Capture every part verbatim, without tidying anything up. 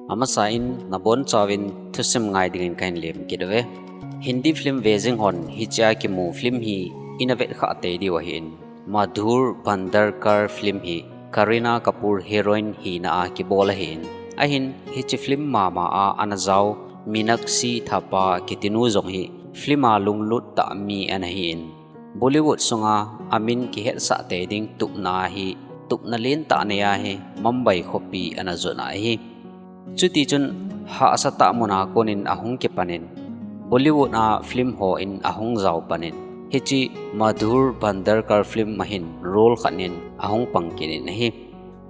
Amasa in nabonchauvin thusim ngai dingin kahin lem kit uve. Hindi film vejing hon hichea kimu film hi ina vet khah tei diu ahin, Madhur Bhandarkar film hi Kareena Kapoor heroine hina a kibol ahin, ahin hiche film mama a ana jao Meenakshi Thapa kitinu jong hi film a lunglut tah mi ana hin, Bollywood sunga amin kihetsah tei ding tupna hi, tupna lentah nei ahi, Mumbai khopi ana jot ahi. Chutichun hahsa tah muna konin ahung kipanin, Bollywood a film hon ahung jao panin, hiche Madhur Bhandarkar film a hin role khat nin ahung pang kitin ahi.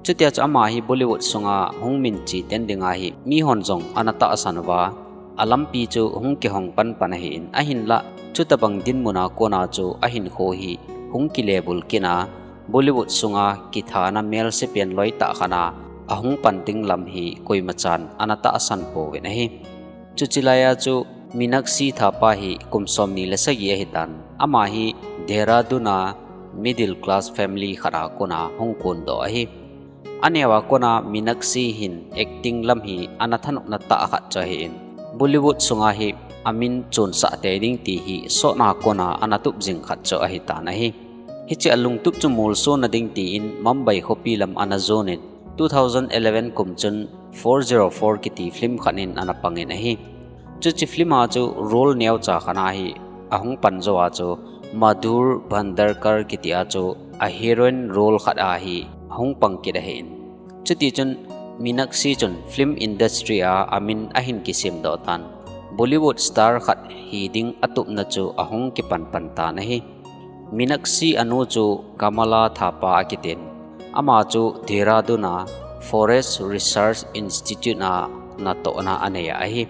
Chutia chu ama hi Bollywood sunga hung minchi ten dinga hi mihon jong ana tahsan uva, alampi chu hung kihong panpan ahin, ahinlah chutobang dinmuna kona chu ahinkho hi hung kilebul kit a, Bollywood sunga kithana melse pen loitah khat a ahung pan ding lam hi koimachan ana tahsan pouvin ahi. Chuche laia chu Meenakshi Thapa hi kum somni le sagi ahitan. Ama hi Dehradun a middle class family khat a kona hung kondoh ahi. Aneo a kona Meenakshi hin acting lam hi ana thanopna tah khat chu ahin, Bollywood sunga hi amin chonsah tei ding ti hi sotna kona ana tup jing khat chu ahitan ahi. Hiche alungtup chu molsona ding tin Mumbai khopi lam ana jonin, two thousand eleven kum chun four zero four kiti film khat nin ana pangin ahi. Chuche film a chu role neocha khat a hi ahung pan jou a chu Madhur Bhandarkar kiti a chu a heroine role khat a hi ahung pang kit ahin. Chutichun Meenakshi chun film industry a amin ahin kisemdoh tan, Bollywood star khat hi ding atupna chu ahung kipan pan tan ahi. Meenakshi anu chu Kamala Thapa akitin. Ama chu Dehradun a Forest Research Institute a natohna anei ahi.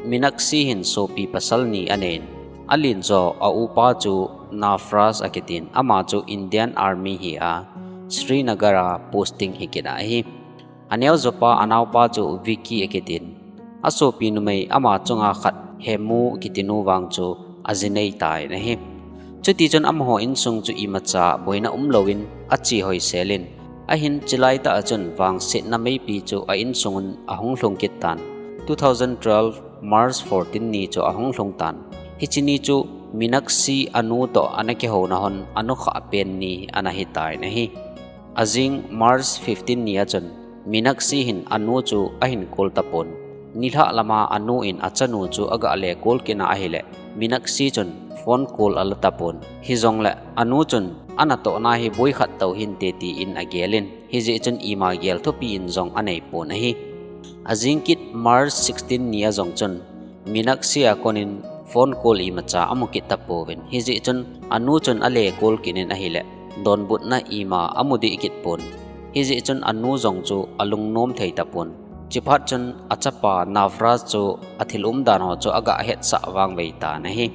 Meenakshi hin sopi pasal ni aneiyin, alen jo a upa chu Nafraz akitin. Ama chu Indian Army hi a, Srinagar a posting hi kit ahi. Aneo jopa anaopa chu Vicky akitin. Asopi numei ama chunga khat Hemu kitinu vang chu aji nei tan ahi. Chutichun amaho insung chu imacha boina umlouvin ache hoiselin, ahin chulai tah a chun vangsetna meipi chu a insungun ahung lhung kit tan. Two thousand twelve March fourteen ni chu ahung lhung tan. Hiche ni chu Meenakshi anu toh ana kihouna hon anukhah pen ni ana hitan ahi. Ajing March fifteen ni a chun Meenakshi hin anu chu ahin kol tapon. Nilhah lama anu in achanu chu aga lekol kit na ahile, Meenakshi chun phone call ala tapon. Hijongle anu chun anatohna hi boi khat tou hinte tin agelin, hijeh chun ima gel thupi in jong anei pon ahi. Ajing kit March sixteen ni a jong chun Meenakshi a konin phone call imacha amu kit tapouvin. Hijeh chun anu chun ale call kit in ahile, donbutna ima amu dih kit pon. Hijeh chun anu jong chu alungnom thei tapon. Chuphat chun achapa Nafraz chu athil umdan ho chu aga hetsah vangvei tan ahi.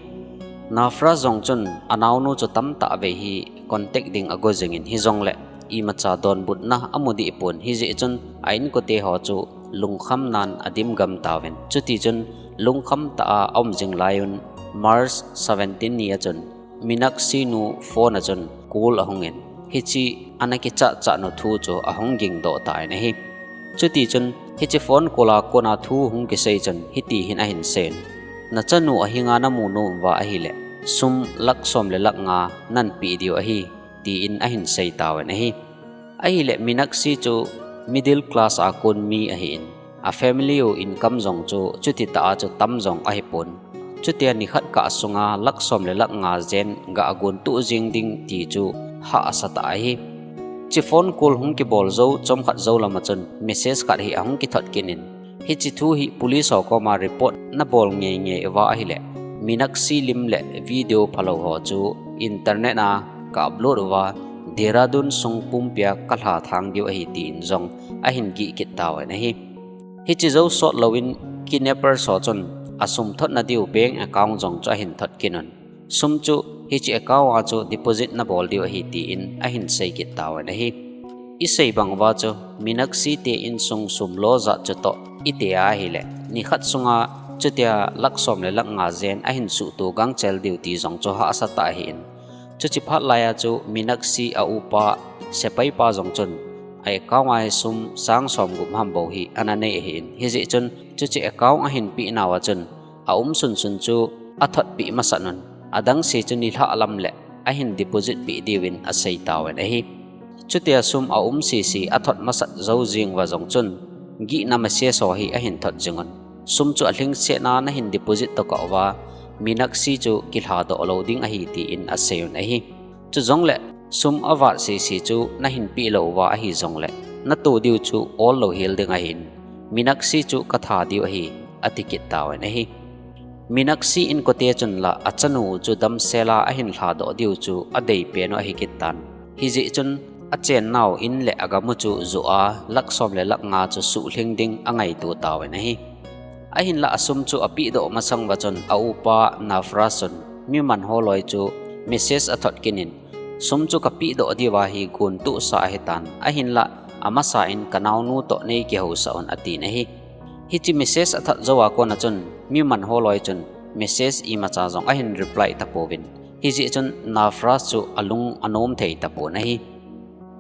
Nafraz jong chun anaonu chu tamtah vei hi contact ding ago jingin, hijongle imacha donbutna amu dih pon. Hijeh chun a inkote ho chu lungkham nan adim gam tauvin. Chutichun lungkham tah a aum jing laiyun, March seventeen ni a chun Meenakshi nu phone a chun call ahungin, hiche ana kichat chat nu thu chu ahung gingdoh tan ahi. Chutichun hiche phone call a kona thu hung kisei chun hiti hin ahin seiyin, nachanu ahinga namu nom uva ahile, sum lakh som le lakh nga nanpeh diu ahi, tin ahin sei tauvin ahi. Ahile Meenakshi chu middle class a kon mi ahin, a family u income jong chu chuti tah a chu tam jong ahipon. Chutia nikhat kah sunga lakh som le lakh nga jen ga gon tuh jing ding ti chu hahsa tah ahi. Hiche phone call hung kibol jou chomkhat jou lama chun message khat hi ahung kithot kit in, hiche thu hi police ho koma report nabol ngeingei uva ahile, Meenakshi lim le video phalou ho chu internet a ka upload uva, Dehradun sung pumpia kalha thang diu ahi, tin jong ahin gih kit tauvin ahi. Hiche jou sot louvin kidnappers ho chun asum thotna diu bank account jong chu ahin thot kit un. Sum chu hiche account a chu deposit nabol diu ahi, tin ahin sei kit tauvin ahi. Isei bang uva chu Meenakshi te insung sum lo jat chutoh iti ahile, nikhat sunga chutia lakh som le lakh nga jen ahin suhto gangchel diu ti jong chu hahsa tah ahin. Chuche phat laiya chu Meenakshi a upa sepai pa jong chun a account a hi sum sang som gup ham bou hi ana nei ahin, hijeh chun chuche account ahin peh nauva chun a um sunsun chu athot peh masat un, adang se chu nilhah lam le ahin deposit peh diuvin asei tauvin ahi. Chutia sum a um sese athot masat jou jeng uva jong chun gihna message ho hi ahin thot jing un, sum chu alhingsetna nahin deposit tokah uva Meenakshi chu kilhadoh lou ding ahi tin asei un ahi. Chujongle sum avat sese chu nahin peh lou uva ahi jongle natoh diu chu ol louhel ding ahin, Meenakshi chu katha diu ahi, ati kit tauvin ahi. Meenakshi inkote chun la achanu chu damsela ahin lhadoh diu chu adeipen u ahi kit tan, hijeh chun achennau in le agam u chu joh a lakh som le lakh nga chu suhlhing ding angaito tauvin ahi. Ahinla asum chu apehdoh masang uva chun aupa Nafraz chun mi man ho loi chu message athot kit in, sum chu kapehdoh diuva hi gontohsa ahitan, ahinla amasa in kanaonu toh nei kihousah un, atin ahi. Hiche message athot jouva kona chun mi man ho loi chun message imacha jong ahin reply tapouvin, hijeh chun Nafraz chu alung anom thei tapon ahi.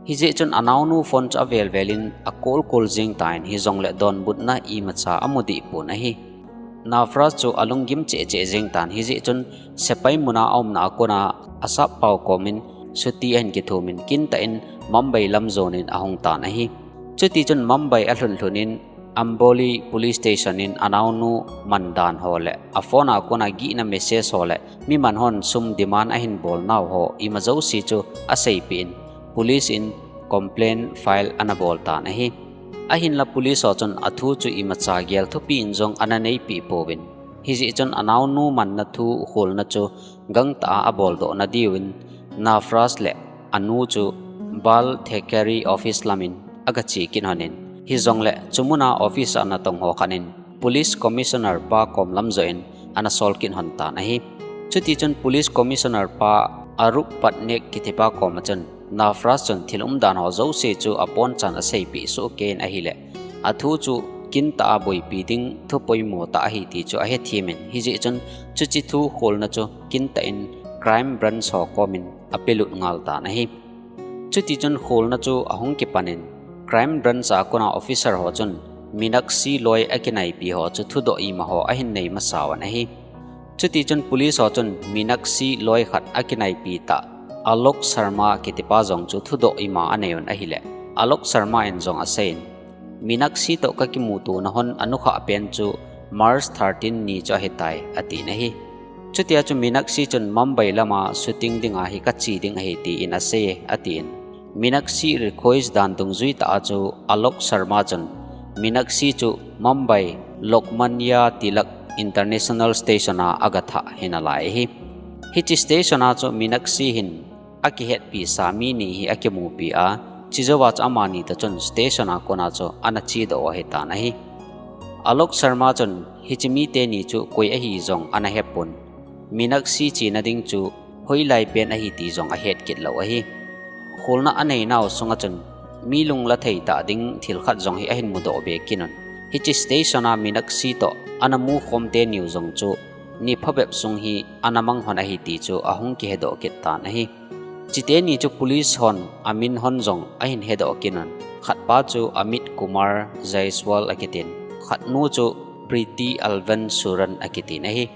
Hijeh chun anaonu phone chu avel vel in a call call jeng tan, hijongle donbutna imacha amu deh pon ahi. Nafraz chu alunggim cheh cheh jeng tan, hijeh chun sepai muna aumna a kona asappao komin chutti ahin kithumin kintah in Mumbai lam jonin ahung tan ahi. Chutichun Mumbai alhun lhun in Amboli Police Station in anaonu man dan ho le a phone a kona gihna message ho le mi man hon sum demand ahin bolnau ho ima jouse chu aseipeh in police in complaint file ana bol tan ahi. Ahinla police ho chun athu chu imacha gel thupi in jong ana neipeh pouvin, hijeh chun anaonu manna thu kholna chu gangtah a aboldoh nadiuvin Nafraz le anu chu Bal Thekeri office lam in agache kit lhonin, hijongle chumuna office a natong ho khat in Police Commissioner pa kom lam joh in ana sol kit lhon tan ahi. Chutichun Police Commissioner pa Arup Patnaik kitipa koma chun Nafraz chun thil umdan ho jouse chu abonchan aseipeh sohkei in ahile, athu chu kintah a boipi ding thu poimo tah ahi ti chu ahethem in, hijeh chun chuche thu kholna chu kintah in Crime Branch ho komin apelut ngal tan ahi. Chutichun kholna chu ahung kipan in Crime Branch a kona officer ho chun Meenakshi loi akinaipi ho chu thudoh ima ho ahin nei masa un ahi. Chutichun police ho chun Meenakshi loi khat akinaipi tah Alok Sharma kitipa jong chu thudoh ima anei un ahile, Alok Sharma in jong aseiyin, Meenakshi toh kakimutona hon anukhah pen chu March thirteen ni chu ahitai, atin ahi. Chutia chu Meenakshi chun Mumbai lama shooting dinga hi kache ding ahi tin aseiye, atin. Meenakshi request dan dungjui tah a chu Alok Sharma chun Meenakshi chu Mumbai Lokmanya Tilak International Station a agathah ahi nalai ahi. Hiche station a chu Meenakshi hin akihetpisa mi ni hi akimupi a, chujouva chu amani toh chun station a kona chu ana chedoh u ahitan ahi. Alok Sharma chun hiche miteni chu koi ahi jong ana hepon, Meenakshi chena ding chu hoilai pen ahi ti jong ahet kit lou ahi. Kholna aneinau sunga chun mi lunglathei tah ding thil khat jong hi ahin mudoh be kit un. Hiche station a Meenakshi toh ana mukhom teniu jong chu ni phabep sung hi ana mang lhon ahi ti chu ahung kihedoh kit tan ahi. Chuteni chu police hon amin hon jong ahin hedoh kit un. Khatpa chu Amit Kumar Jaiswal akitin, khatnu chu Preeti Alvan Suran akitin ahi.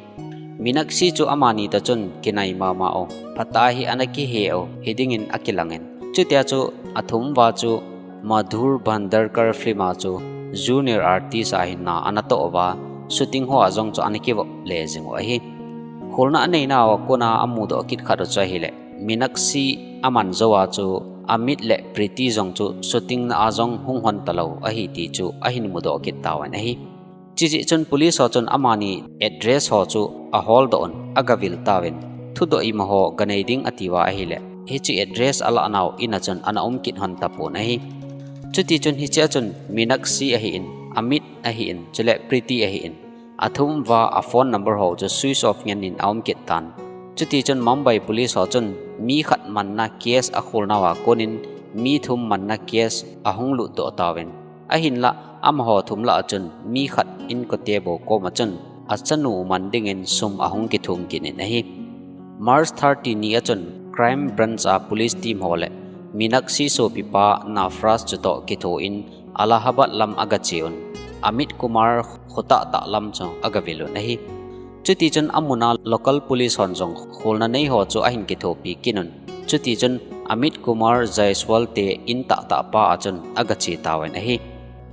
Meenakshi chu amani toh chun kinai mama u, phatah a hi ana kihe u hidingin akilangin, chutia chu athum uva chu Madhur Bhandarkar film a chu junior artist a hinna ana toh uva, shooting hoa jong chu ana kivop le jing u ahi. Kholna aneinauva kona amudoh kit khat u chu ahile, Meenakshi aman jouva chu Amit le Preeti jong chu shooting na a jong hung lhon talou ahi ti chu ahin mudoh kit tauvin ahi. Chujeh chun police ho chun amani address ho chu aholdoh un, agavil tauvin, thudoh ima ho ganei ding atiuva ahile, hiche address alahnau in a chun ana um kit lhon tapon ahi. Chutichun hichea chun Meenakshi ahin, Amit ahin, chule Preeti ahin, athum uva a phone number ho chu switch off ngen in aum kit tan. Chutichun Mumbai police ho chun mi khat manna case akholnauva konin mi thum manna case ahung lutdoh tauvin, ahinla amaho thum lah a chun mi khat inkote bou koma chun achanu man dingin sum ahung kithum kit in ahi. March thirty ni a chun Crime Branch a police team ho le Meenakshi sopipa Nafraz chutoh kithoin Allahabad lam agache un, Amit Kumar khotah tah lam chu agavil un ahi. Chutichun amuna local police hon jong kholna neiho chu ahin kithopi kit un. Chutichun Amit Kumar Jaiswal te in tahtah pa a chun agache tauvin ahi.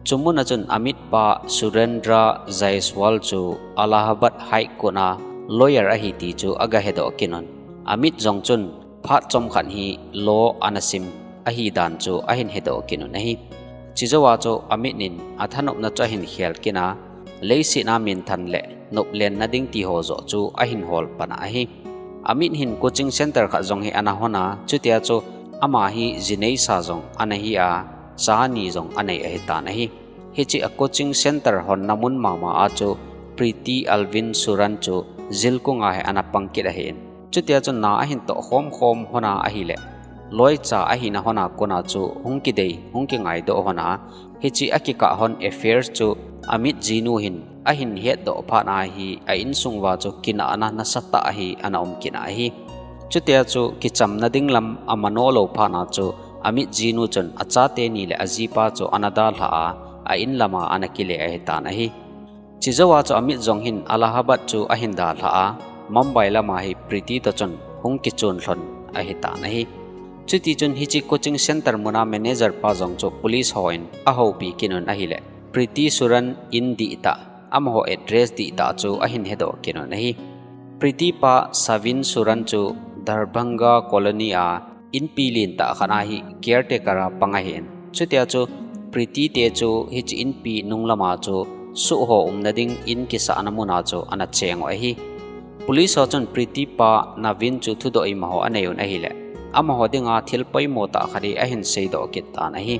Chumun a chun Amit pa Surendra Jaiswal chu Allahabad High Court a lawyer ahi ti chu agahedoh kit un. Amit jong chun phat chomkhat hi law ana sim ahi dan chu ahin hedoh kit un ahi. Chujouva chu Amit in athanopna chu ahin khel kit a, leiset a minthan le noplenna ding tiho joh chu ahin hol pan ahi. Amit hin coaching center khat jong hi ana hon a, chutia chu ama hi jineisa jong ana hi a, cha ni jong anei ahitan ahi. Hiche a coaching center honna mun mama a chu Preeti Alvin Suran chu jilkung a hi ana pang kit ahin. Chutia chu na ahin toh khomkhom hon a ahile, loicha ahina hon a kona chu hung kidei, hung kingaidoh hon a, hiche akikah hon affairs chu Amit jinu hin ahin hetdoh phat a hi a insung uva chu kinahna nasatah hi ana um kit ahi. Chutia chu kichamna ding lam amano lou phat a chu Amit jinu chun achate ni le ajipa chu ana dalha a, a in lama ana kile ahitan ahi. Chujouva chu Amit jong hin Allahabad chu ahin dalha a, Mumbai lama hi Preeti toh chun hung kichon lhon ahitan ahi. Chutichun hiche coaching center muna manager pa jong chu police hon ahoupi kit un ahile, Preeti Suran in dihtah, amaho address dihtah chu ahin hedoh kit un ahi. Preeti pa Savin Suran chu Darbhanga colony a inpi lentah khat a hi caretaker a pang ahin. Chutia chu Preeti te chu hiche inpi nung lama chu suh ho umna ding in kisahna muna chu ana cheng u ahi. Police ho chun Preeti pa Navin chu thudoh imaho anei un ahile, amaho dinga thil poimo tah khat hi ahin seidoh kit tan ahi.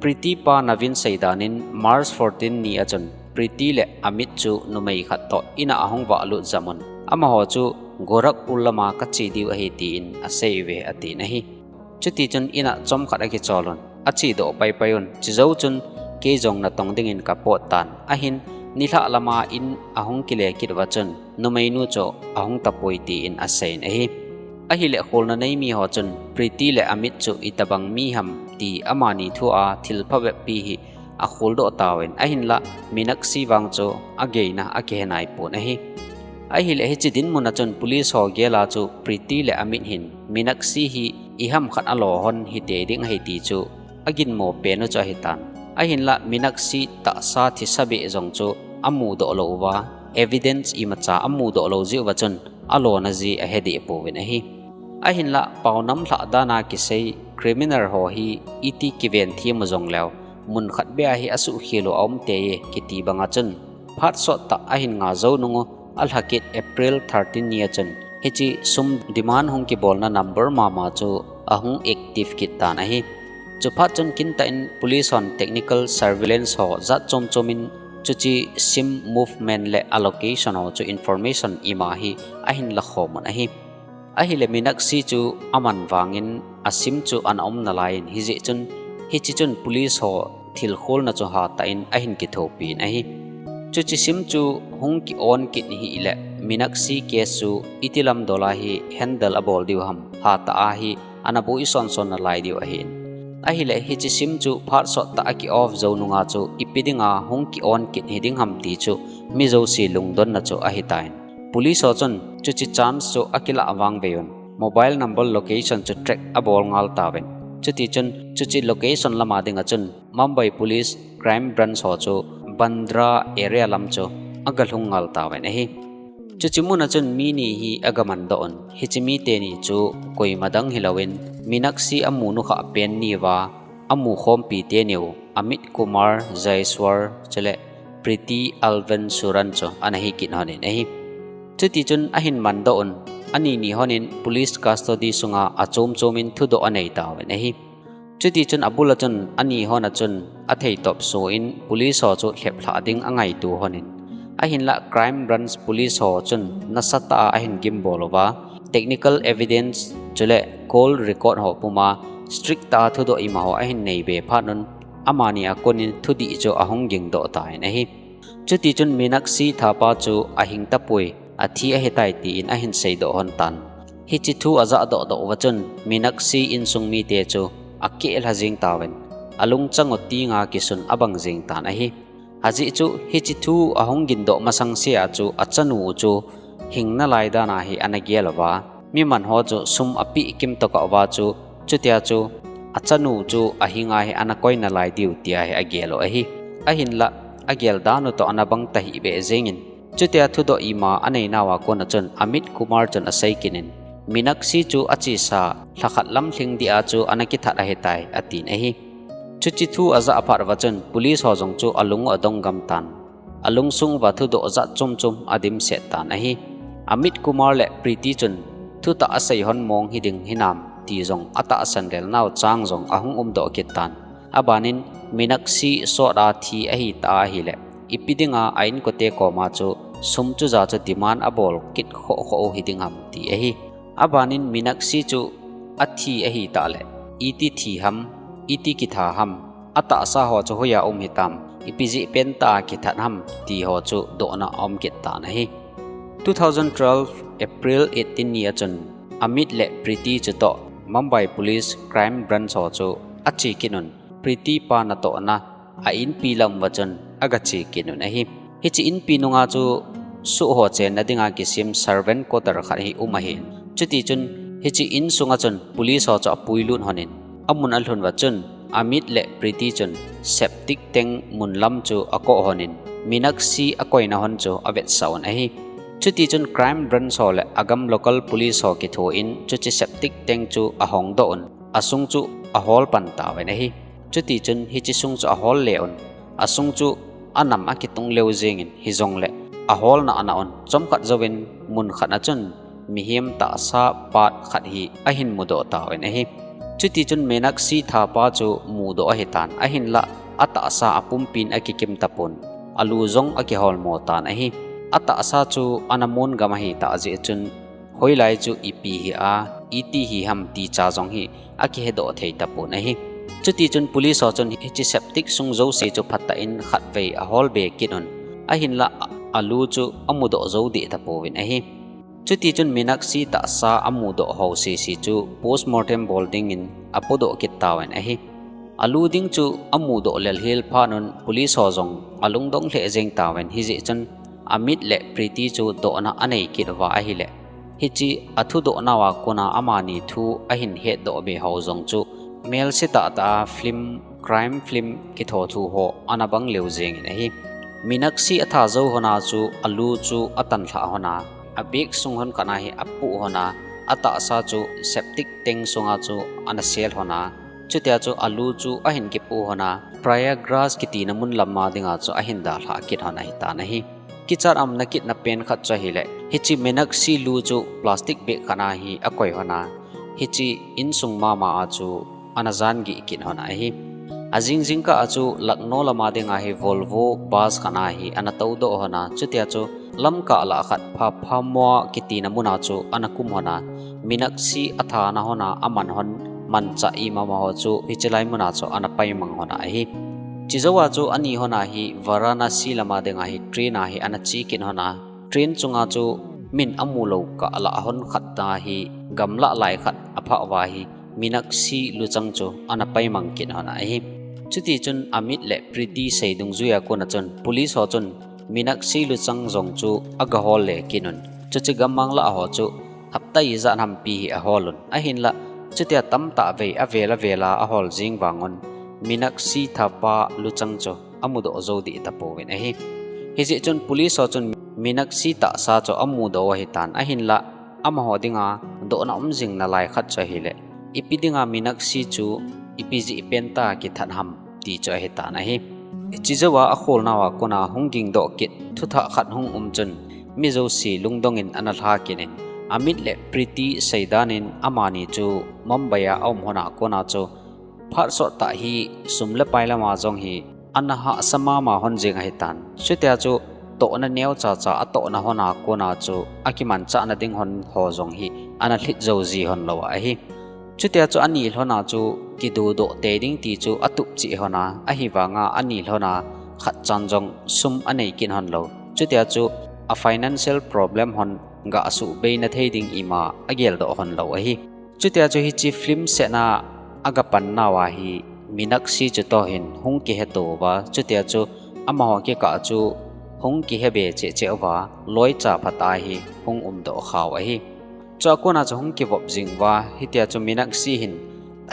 Preeti pa Navin seidan in March fourteen ni a chun Preeti le Amit chu numei khat toh in a ahung vahlut jam un, amaho chu Gorakhpur lama kache diu ahi tin asei uve atin ahi. Chutichun in a chomkhat akichol un, achedoh paipai un, chujou chun kei jong natong dingin kapot tan, ahin nilhah lama in ahung kile kit uva chun numeinu chu ahung tapoi tin aseiyin ahi. Ahile kholna nei miho chun Preeti le Amit chu itobang mi ham ti amani thu a thil phabep pi hi akholdoh tauvin, ahinla Meenakshi vang chu ageina akihe naipon ahi. Ahile hiche dinmun a chun police ho gel a chu Preeti le Amit hin Meenakshi hi iham khat alo hon hite ding ahi ti chu aginmo pen u chu ahitan. Ahinla Meenakshi tahsa thisa beh jong chu amudoh lou uva, evidence imacha amudoh lou jeh uva chun alona ji ahedeh pouvin ahi. Ahinla paonam lhah dan a kisei criminal ho hi iti kiven them u jongleu, mun khat beh a hi asuhkhel u aum tei e kiti banga chun phat sottah ahin nga jou nung u, alhakit April thirteen ni a chun hiche sum demand hung kibolna number mama chu ahung active kit tan ahi. Chuphat chun kintah in police hon technical surveillance ho jat chom chom in chuche sim movement le a location ho chu information ima hi ahin lakhom un ahi. Ahile Meenakshi chu aman vangin a sim chu ana um nalai in, hijeh chun hiche chun police ho thil kholna chu hatah in ahin kithopi in ahi. Chuche sim chu hung ki-on kit hih le Meenakshi case chu iti lam dol a hi handle abol diu ham, hatah a hi ana boi son son nalai diu ahin. Ahile hiche sim chu phat sottah a ki-off jou nunga chu ipi dinga hung ki-on kit hiding ham ti chu mi jouse lungdonna chu ahitan. Police ho chun chuche chance chu akilah vangvei un, mobile number location chu track abol ngal tauvin. Chutichun chuche location lama dinga chun Mumbai Police Crime Branch ho chu Bandra area lam chu agalhung ngal tauvin ahi. Chuche mun a chun mi ni hi agamandoh un, hiche mi teni chu koima dang hilouvin Meenakshi amu nukhah pen ni uva, amu khompi teniu Amit Kumar Jaiswal chule Preeti Alvin Suran chu ana hi kit lhonin ahi. Chutichun ahin mandoh un, ani ni lhonin police custody sunga achom chom in thudoh anei tauvin ahi. Chutichun abul a chun ani lhon a chun atheitop soh in police ho chu lheplhah ding angaito lhonin, ahinla Crime Branch police ho chun nasatah a ahin gimbol uva, technical evidence chule call record ho puma strict tah a thudoh imaho ahin neibe phat un, amani a konin thudih chu ahung gingdoh tan ahi. Chutichun Meenakshi thapa chu ahing tapoi, athi ahitai tin ahin seidoh lhon tan. Hiche thu ajahdoh doh uva chun Meenakshi insung mite chu akeh lha jeng tauvin, alungchang u tinga kisun abang jeng tan ahi. Ajeh chu hiche thu ahung gingdoh masang sea chu achanu u chu hing nalai dan a hi ana gel uva, mi man ho chu sum apeh kimtah uva chu, chutia chu achanu u chu ahinga hi ana koi nalai diu tia hi agel u ahi. Ahinlah agel dan u toh ana bang tahih beh jengin, chutia thudoh ima anei nauva kona chun Amit Kumar chun asei kit in, Minakshi chu achesa lhakhat lam lhing dia chu ana kithat ahitai, atin ahi. Chuche thu ajah phat uva chun police ho jong chu alung u adong gam tan. Alungsung uva thudoh jat chom chom adimset tan ahi. Amit Kumar le Preeti chun thutah asei hon mong hiding hinam ti jong atahsan lel nau chang jong ahung umdoh kit tan. Abanin Minakshi sot a thi ahitah ahile, ipi dinga a inkote koma chu sum chuja chu demand abol kit khoh khoh u hiding ham ti ahi. Abanin Minakshi chu athi ahitah le, iti thi ham, iti kitha ham, atahsa ho chu hoiya um hitam, ipi jeh pentah a kithat ham ti ho chu dohna aum kit tan ahi. Two thousand twelve April eighteen ni a chun Amit le Preeti chutoh Mumbai Police Crime Branch ho chu ache kit un, Preeti pa natohna a inpi lam uva chun agache kit un ahi. Hiche inpi nunga chu soh ho chenna dinga kisem servant quarter khat hi um ahin, chutichun hiche insunga chun police ho chu apuilut honin, amun alhun uva chun Amit le Preeti chun septic tank mun lam chu akoh honin, Minakshi akoina hon chu avetsah un ahi. Chutichun Crime Branch ho le agam local police ho kithoin chuche septic tank chu ahongdoh un, asung chu ahol pan tauvin ahi. Chutichun hiche sung chu ahol le un, asung chu anam akitung leu jengin, hijongle aholna ana un, chomkhat jouvin mun khat a chun mihem tahsa part khat hi ahin mudoh tauvin ahi. Chutichun Minakshi thapa chu mudoh ahitan, ahinlah atahsa apumpin akikim tapon, alu jong akiholmo tan ahi. Atahsa chu ana mun gam ahitah jeh chun hoilai chu ipi hi a, iti hi ham ti cha jong hi akihedoh thei tapon ahi. Chutichun police ho chun hiche septic sung jouse chu phatah in khatvei ahol be kit un, ahinlah alu chu amudoh jou deh tapouvin ahi. Chutichun Minakshi tahsa amudoh ho sese chu postmortem bol dingin apodoh kit tauvin ahi. Alu ding chu amudoh lel hel phat un police ho jong alungdong lheh jeng tauvin, hijeh chun Amit le Preeti chu dohna anei kit uva ahile, hiche athudoh nauva kona amani thu ahin hetdoh be ho jong chu melse tahtah a film, crime film kitho thu ho ana bang leu jengin ahi. Minakshi atha jou hona chu alu chu atan lhah hona, abag sung hon khat a hi apoh hona, atahsa chu septic tank sunga chu ana sel hona, chutia chu alu chu ahin kipoh hona, Prayagraj kitina mun lama dinga chu ahin dalhah kit hon ahitan ahi. Kichat umna kitna pen khat chu ahile, hiche Minakshi lu chu plastic bag khat a hi akoi hona, hiche insung mama a chu ana jan gih kit hona ahi. Ajing jingkah a chu Lucknow lama dinga hi Volvo bus khat a hi ana toudoh hona, chutia chu Lamkah lah khat Phaphamua kitina muna chu ana kum hona, Minakshi athana hona aman hon manchah imama ho chu hiche lai muna chu ana paimang hona ahi. Chejouva chu ani hona hi Varanasi lama dinga hi train a hi ana che kit hona, train chunga chu min amulou kah lah hon khat a hi gamlah lai khat aphah uva hi Minakshi luchang chu ana paimang kit hona ahi. Chutichun Amit le Preeti sei dungjuia kona chun police ho chun Minakshi luchang jong chu agahol le kit un, chuche gammang lah ho chu hapta ijat hampi hi ahol un, ahinlah chutia tamtah vei avel avel a ahol jeng vangun Minakshi thapa luchang chu amudoh jou deh tapouvin ahi. Hijeh chun police ho chun Minakshi tahsa chu amudoh u ahitan, ahinlah amaho dinga dohna um jing nalai khat chu ahile, ipi dinga Minakshi chu ipi jeh pentah a kithat ham ti chu ahitan ahi. Chejouva akholnauva kona hung gingdoh kit thuthah khat hung um chun mi jouse lungdongin ana lha kit in, Amit le Preeti seidan in amani chu Mumbai a aum hona kona chu phat sottah hi sum le pai lama jong hi ana hahsa mama hon jeng ahitan. Chutia chu tohna neocha cha atohna hona kona chu akimanchahna ding hon ho jong hi ana lhit jou ji hon lou ahi. Chutia chu ani lhona chu kidudoh tei ding ti chu atup cheh hona, ahivanga ani lhona khatchan jong sum anei kit hon lou. Chutia chu a financial problem hon gah suhbeina thei ding ima ageldoh hon lou ahi. Chutia chu hiche film setna aga pan nauva hi Minakshi chu toh hin hung kiheto uva, chutia chu amaho kikah chu hung kihe be cheh cheh uva, loicha phat a hi hung umdoh khau ahi. Chua kona chu hung kivop jing uva, hitia chu Minakshi hin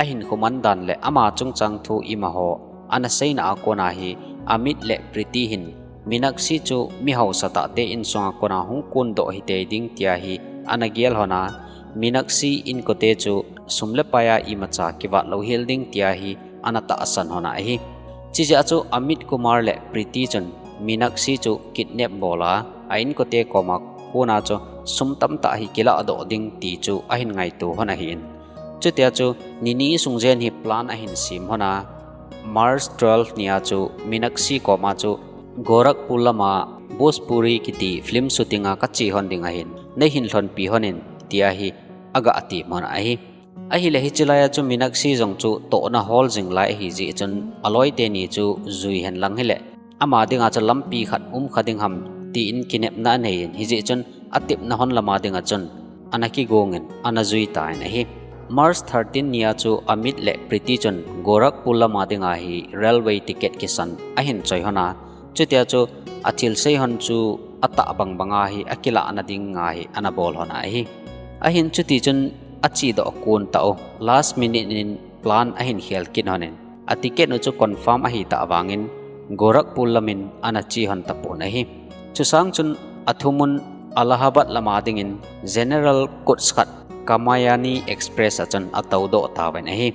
ahinkho man dan le ama chungchang thu imaho ana seina a kona hi Amit le Priti hin Minakshi chu mi hausa tahte insunga kona hung kondoh hitei ding tia hi ana gel hon a, Minakshi inkote chu sum le pai a imacha kivat lou hel ding tia hi ana tahsan hon a ahi. Chijeh a chu Amit Kumar le Priti chun Minakshi chu kidnap bol a, a inkote koma kona chu sum tamtah hi kiladoh ding ti chu ahin ngaito hon ahin. Chutia chu ni ni sung jen hi plan ahin sem hon a, March twelve nia chu Minakshi koma chu Gorakhpur lama Bhojpuri kiti film shooting a kache hon ding ahin, neihin lhonpi hon in tia hi aga tem hon ahi. Ahile hiche laia chu Minakshi jong chu tohna hol jing lai ahi jeh chun aloi teni chu jui hen lang hile ama dinga chu lampi khat um kha ding ham tin kinepna anei in, hijeh chun atepna hon lama dinga chun ana kigong in ana jui tan ahi. March thirteen nia chu Amit le Priti chun Gorakhpur lama dinga hi railway ticket kisan ahin choi hon a, chutia chu athil sei hon chu atah bang banga hi akilahna dinga hi ana bol hon ahi. Ahin chuti chun achedoh kon tah u, last minute in plan ahin khel kit hon in, a ticket u chu confirm ahi tah vangin Gorakhpur lamin ana che hon tapon ahi. Chusang chun athumun Allahabad lama dingin General Coach khat Kamayani Express a chun atoudoh tauvin ahi.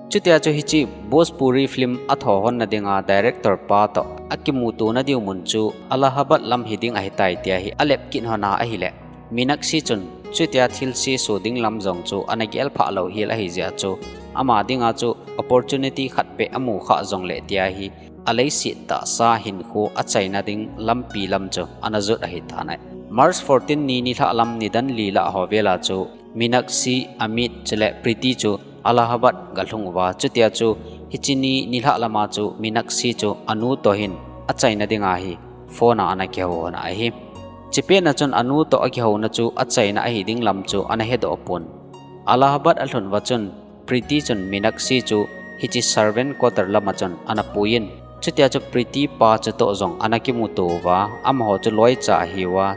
Chutia chu hiche Bhojpuri film atho honna dinga director pa toh akimutona diu mun chu Allahabad lam hiding ahitai tia hi alep kit hon a ahile, Minakshi chun chutia thilse so ding lam jong chu ana gel phah lou hel ahi jeh a chu ama dinga chu opportunity khat beh amu kha jongle tia hi aleiset tahsa hinkho achaina ding lampi lam chu ana jot ahi tan ahi. March fourteen ni nilhah lam nidan li lah ho vela chu Minakshi, Amit chule Priti chu Allahabad galhung uva, chutia chu hiche ni nilhah lama chu Minakshi chu anu toh hin achaina dinga hi phone a ana kihou hon ahi. Chipet na chun anu toh akihouna chu achaina ahi ding lam chu ana hedoh pon. Allahabad alhun uva chun Priti chun Minakshi chu hiche servant quarter lama chun ana puiyin, chutia chu Priti pa chu toh jong ana kimuto uva, amaho chu loicha ahiuva,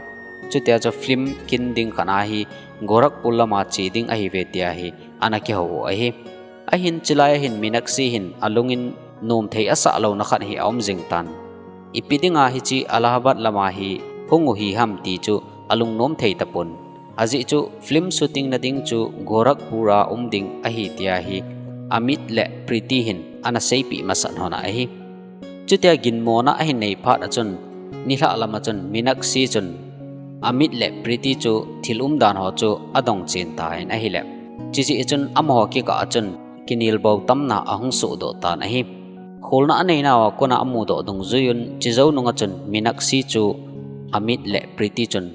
chutia chu film kin ding khat ahi, Gorakhpur lama che ding ahiuve tia hi ana kihou u ahi. Ahin chulai ahin Minakshi hin alungin nomthei asah louna khat hi aum jing tan. Ipi dinga hiche Allahabad lama hi hung u hi ham ti chu alungnom thei tapon. Ajeh chu film shooting na ding chu Gorakhpur a um ding ahi tia hi Amit le Priti hin ana seipeh masat hon ahi. Chutia ginmona ahin nei phat a chun, nilhah lama chun Minakshi chun Amit le Priti chu thil umdan ho chu adong chen tan ahile, chujeh chun amaho kikah a chun kinelbou tamna ahung sohdoh tan ahi. Kholna aneinauva kona amudoh dungjuiyun, chujou nunga chun Minakshi chu Amit le Priti chun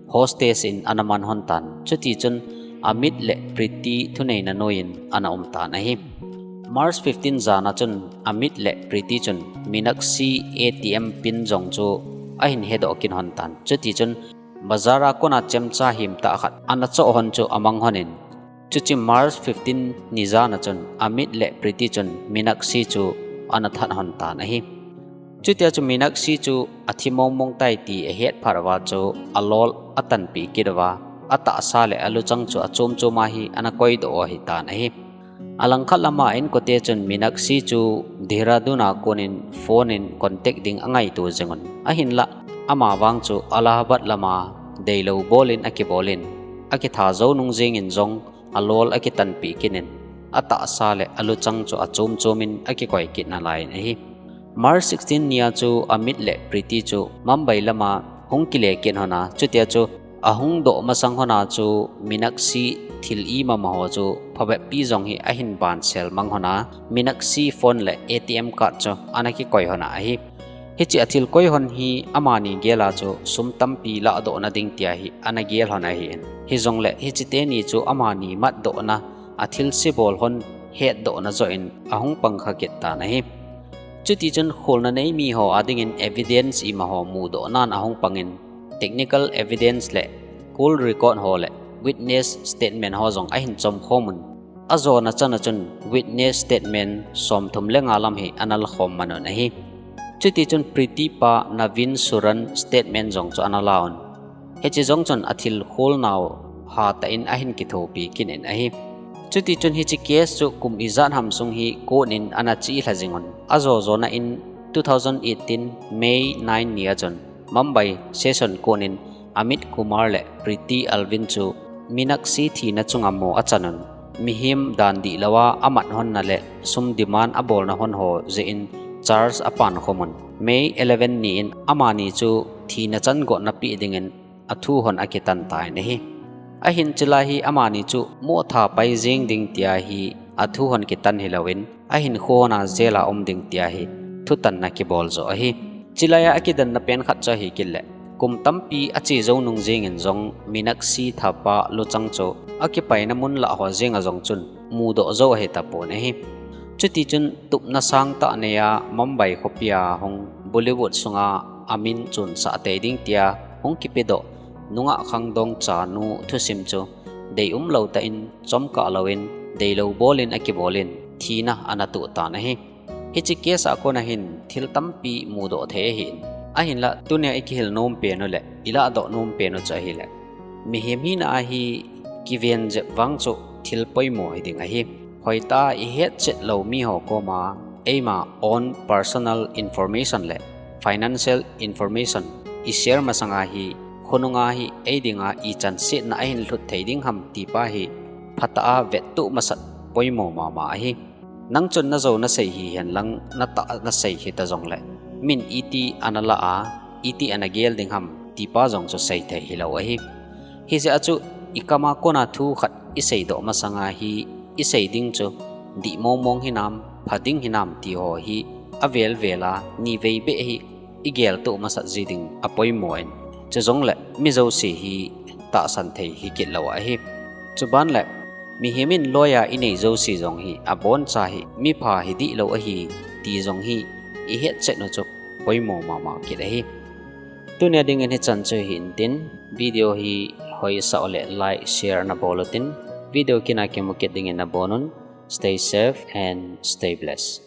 hostage in ana man hon tan. Chuti chun Amit le Priti thuneina noiyin ana um tan ahi. March fifteen jana chun Amit le Priti chun Minakshi A T M pin jong chu ahin hedoh kit hon tan. Chuti chun bazar a kona chemcha himtah khat ana choh hon chu amang hon in, chuche March fifteen ni jana chun Amit le Priti chun Minakshi chu ana that hon tan ahi. Chutia chu Minakshi chu athi mongmong tai ti ahet phat uva chu alol atanpeh kit uva, atahsa le aluchang chu achom chom a hi ana koidoh u ahi tan ahi. Alangkhat lama inkote chun Minakshi chu Dehradun a konin phone in contact ding angaito jingun. Ahinlah, ama vang chu Allahabad lama deilou bolin akibolin, akitha jou nung jengin jong alol akitanpeh kit in, atahsa le aluchang chu achom chomin akikoi kit nalaiyin ahi. March sixteen nia chu Amit le Priti chu Mumbai lama hung kile kit hon a, chutia chu ahung doh masang hon a chu Minakshi thil imama ho chu phabep pi jong hi ahin bansel mang hon a, Minakshi phone le A T M card chu ana kikoi hon a ahi. Hiche athil koi hon hi amani gel a chu sum tampi lahdohna ding tia hi ana gel hon ahin. Hijongle hiche teni chu amani matdohna, athilse bol hon hetdohna joh in ahung pang kha kit tan ahi. Chuti chun kholna nei miho adingin evidence imaho mudohnan ahung pangin, technical evidence le call record ho le witness statement ho jong ahin chomkhom un, Ajona chana chun witness statement somthum le nga lam hi ana lakhom man un ahi. Chuti chun Preeti pa Navin Suran statement jong chu ana la un. Hiche jong chun athil kholnau hatah in ahin kithopi kit in ahi. Chuti chun hiche case chu kum ijat ham sung hi court in ana chelha jing un. Ajo jona in two thousand eighteen May nine ni a chun Mumbai Session Court in Amit Kumar le Preeti Alvin chu Meenakshi thina chunga mo achan un. Mihem dan dihlou a amat honna le sum demand abolna hon ho jeh in charge apan khom un. May eleven ni in amani chu thina chan gotna pe dingin athu hon akitan tan ahi. Ahin chulai hi amani chu mo tha pai jeng ding tia hi athu hon kitan hilouvin, ahin kho hon a jail a um ding tia hi thutanna kibol jo ahi. Chulai a akidanna pen khat chu ahi kit le, kum tampi ache jou nung jeng in jong Meenakshi thapa luchang chu akipaina mun lah ho jeng a jong chun mudoh jou ahi tapon ahi. Chuti chun tupna sangtah nei a Mumbai khopi a hung Bollywood sunga amin chunsah tei ding tia hung kipedoh nungah khangdong chanu thusim chu deium lou tah in chomkah louvin deilou bol in akibol in thina ana tuh tan ahi. Hiche case a kona hin thil tampi mudoh thei ahin. Ahinlah tunia ikihil nom pen u le ilahdoh nom pen u chu ahile, mihem hina a hi kiven jep vang chu thil poimo hiding ahi. Hoitah a ihetchet lou miho koma eima own personal information le financial information ishare masanga hi khonunga hi eidinga ichan setna ahin lhut thei ding ham tipa hi phatah a vettuh masat poimo mama ahi. Nang chun najou nasei hihen lang natah nasei hita jongle, min iti ana la a, iti ana gel ding ham tipa jong chu seithei hilou ahi. Hijeh a chu ikama kona thu khat iseidoh masanga hi isei ding chu dih mongmong hinam, pha ding hinam ti ho hi avel vel a nivei beh hi igeltoh masat ji ding apoimo in, chujongle mi jouse hi tahsan thei hikit lou ahi. Chuban le mihem in loi a inei jouse jong hi aboncha hi mipha hidihlou ahi ti jong hi ihetchet u chu poimo mama kit ahi. Tunia dingin hichan chu hitin, video hi hoisah u le like, share nabol utin, video kina kimu kit dingin nabon un. Stay safe and stay blessed.